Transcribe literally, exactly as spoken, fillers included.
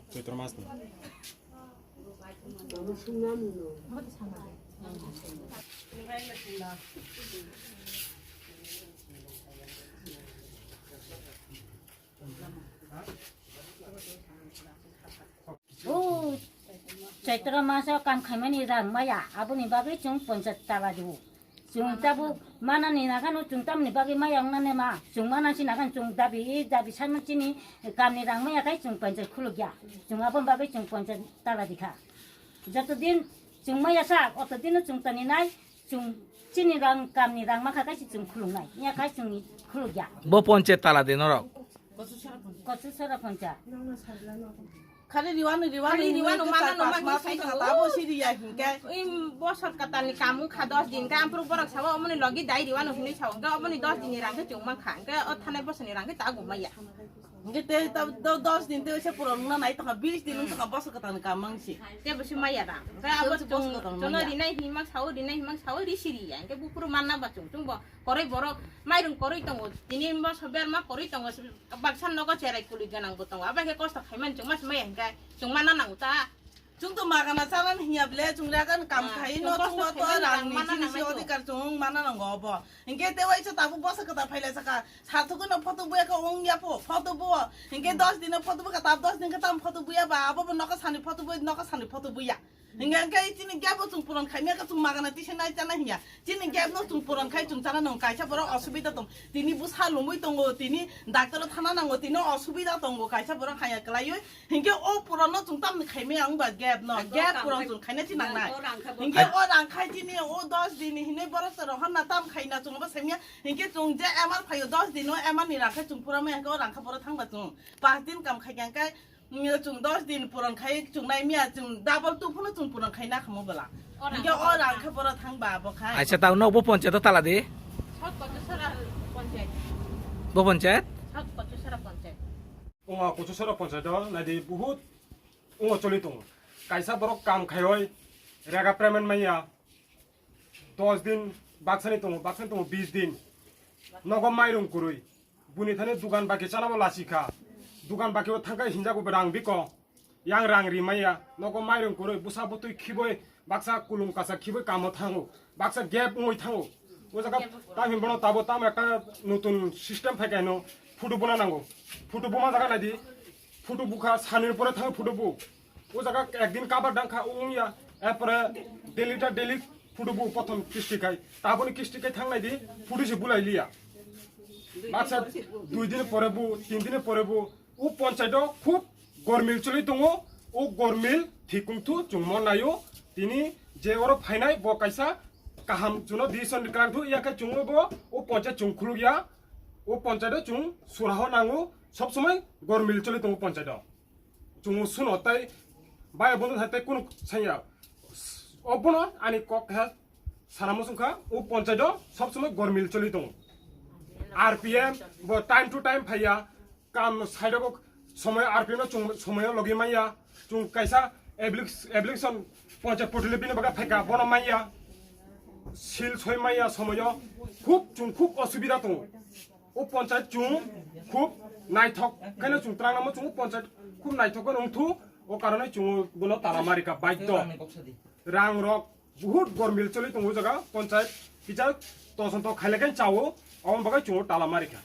Chaitra mas ni. O Chaitra maso kam khaimani rang maya, aboni bagwi chwng ponchayat tala dibo. Chwng tabuk manani nagano chwng tamni bagwi maya wngnane ma, chwng manansi nagan chwng dabi, dabi sanma chini kamni rang maya khai chwng ponchayat khulukya. Chwng aboni bagwi chwng ponchayat tala dikha. Joto din chwng maya sa, oto dino chwng tani nai, chwng chini rang kamni rang makha khai si chwng khuluknai. Nya khai chwng khulukya. Bo ponchayat tala di norok. Kochu sora poncha. Khali riwanu, riwanu, Khali riwanu, riwanu, mana no mangsa tabo siriya hinke. Im bosor katani kamu kha dos din ka ampru borok sawa omoni logi dai riwanu hinui sawa. Ka omoni dos din ni rang ke chungma kha. Ka o thanai bosor ni rang ke ta gumaya. Hinke te ta do dos din te se puron na nai tongkha bis din tongkha bosor katani kamang si. Te bosi maya rang. Ka abo chung, chung rinai himang sawa, rinai himang sawa ri siriya. Hinke bupuru manna ba chung, chung bo. Koroi borok mairung koroi tongo, tini moso berma koroi tongo, baksa nogo cherai kului ganang bo tongo. Abo khe kosto khaimani chwng mas maya hinkai chwng mana nango ta. Chwng to magana chalan hinya ble, chwng ragan kam khai no, chwng to rang ni jini si odikar chwng mana nango obo. Hinke te waisa tabu bosa kata phaila saka, sathuk no photo buya ka ong ya po, photo bu. Hinke dos din no photo bu ka tab dos din ka tam photo buya ba, abo bo noka sani photo bu, noka sani photo buya. Hinga khe chini gap o chwng puron khaimya khe chwng magana tisa nai chana hinya. Chini gap no chwng puron khai chwng chana nang kaisa borok osubida tong. Tini bwsa lumui tongo, tini doctor o thana nango, tini osubida tongo kaisa borok haya kwlaiwi. Hinke o puron no chwng tamni khaimya ang ba gap no. Gap puron chwng khaina chi nangnai. Hinke o rang khai chini o dos din hinui borok sa rohon na tam khaina chwng ba saimya. Hinke chwng je M R phaio dos din o M R ni rang khai chwng pura maya hinke o rang kha borok thang ba chwng. Pas din kam khai khe Chwng dos din puron khai chwng nai miya chwng double two phano chwng puron khai na khamo bwla. Hinkhe o rang khe boro thang ba bo khai. Aisa tang nok bo ponchayat o tala di. South Kochusara ponchayat. Bo ponchayat? South Kochusara ponchayat. Ongo Kochusara ponchayat o nai di buhut ongo choli tongo. Kaisa borok kam khaioi rega payment manya. Dos din baksani tongo, baksani tongo bis din. Nogo mairung kwrwi. Buni thani dugan baki chanabo lasi kha. Dugan baki o thangkhe hinjago rang biko. Yang rang rimaya. Nogo mairung kwrwi. Bwsa bwtwi khiboi. Baksa kulum kasa khiboi kamo thango. Baksa gap wngwi thango. O jaga tam hinbono tabo tamo ekta nutun system phaikha hino. Photo buna nango. Photo buma jaga naidi. Photo bukha sanir pore thango photo bu. O jaga ekdin cover dang kha, o wngya. Erpore daily ta daily photo bu prothom kisti khai. Taboni kisti khai thang nai di, photo se bulai liya. Baksa dui din pore bu, tin din pore bu, o ponchayat o khub gormil choli tongo. O gormil thikung thu chwng mon naio. Tini je oro phainai bo kaisa kaham chuno decision rwkang thu, ya khe chwngno bo o ponchayat chwng khuluk ya. O ponchayat o chwng suraho nango, sob somoi gormil choli tongo ponchayat o. Chwng suno tai bai bono hai tai kunu sanya. Obono ani kok khe sana muchung kha, o ponchayat o sob somoi gormil choli tongo. R P M bo time to time phaiya, kam side o bo somoi R P M no chwng somoi o logi manya, chwng kaisa applic-, application ponchayat portal bini baga phaika bono manya, sil soi manya somoi o khub chwng khub osubida tongo. O ponchayat chwng khub naithok khaino chwng twlang namo chwng o ponchayat khub naithok khe wngthu, o karonwi chwng bono tala marika baidho. Rang rok buhut gormil choli tongo o jaga ponchayat kisa tosontok khailai khe chao, aboni bagwi chwng o tala marika.